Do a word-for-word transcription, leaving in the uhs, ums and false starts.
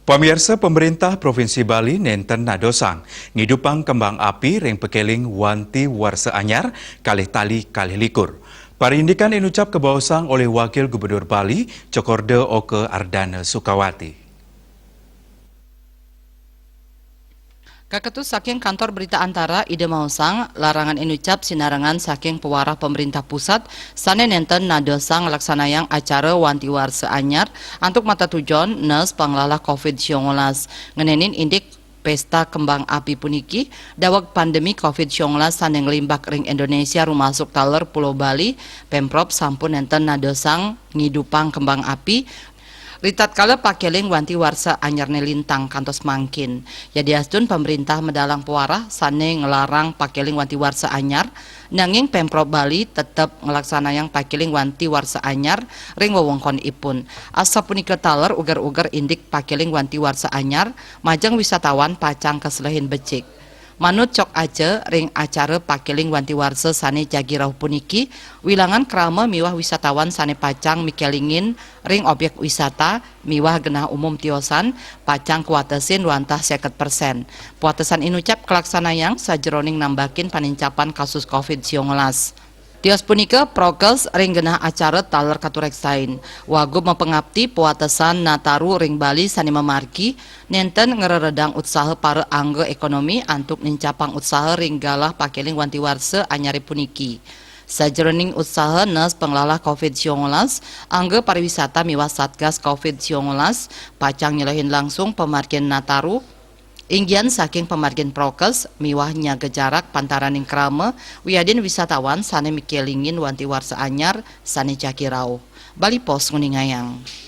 Pamiarsa, pemerintah Provinsi Bali nenten nadosang ngidupang kembang api ring pakeling wanti warsa anyar kalih tali kalih likur. Parindikan inucap kabaosang olih Wakil Gubernur Bali, Cokorda Oka Ardana Sukawati. Kaketus saking Kantor Berita Antara, Ida maosang, larangan inucap sinarengan saking pewarah pemerintah pusat sane nenten nadosang nglaksanayang acara wanti warsa anyar antuk matatujon nes panglalah covid siangolas. Ngenenin indik pesta kembang api puniki, daweg pandemi covid siangolas sane nglimbak ring Indonesia rumasuk taler Pulo Bali, Pemprov sampun nenten nadosang ngidupang kembang api ritatkala pakeling wanti warsa anyarne lintang kantos mangkin. Yadiastun pamrintah medalang pewarah sane nglarang pakeling wanti warsa anyar, nanging Pemprov Bali tetep nglaksanayang pakeling wanti warsa anyar ring wewengkon ipun. Asapunika taler uger-uger indik pakeling wanti warsa anyar, majeng wisatawan pacang kaselehin becik. Manut Cok Aca, ring acara pakeling wanti warsa sane jagi rauh puniki, wilangan krama miwah wisatawan sane pacang mikelingin ring objek wisata miwah genah umum tiosan pacang kawatesin wantah seket persen. Pawatesan inucap kalaksanayang sajeroning nambakin panincapan kasus covid siangolas. Tios punika prokes ring genah acara taler katureksain. Wagub mapangapti pawatesan Nataru ring Bali sane mamargi nenten ngreredang utsaha para angga ekonomi antuk nincapang utsaha ring galah pakeling wanti warsa anyare puniki. Sajeroning utsaha nes panglalah covid siangolas, angga pariwisata miwah Satgas covid siangolas pacang nyelehin langsung pamargin Nataru, inggian saking pamargin prokes miwah nyaga jarak pantaraning krama wiadin wisatawan sane mikelingin wanti warsa anyar sane jagi rauh. Bali Post nguningayang.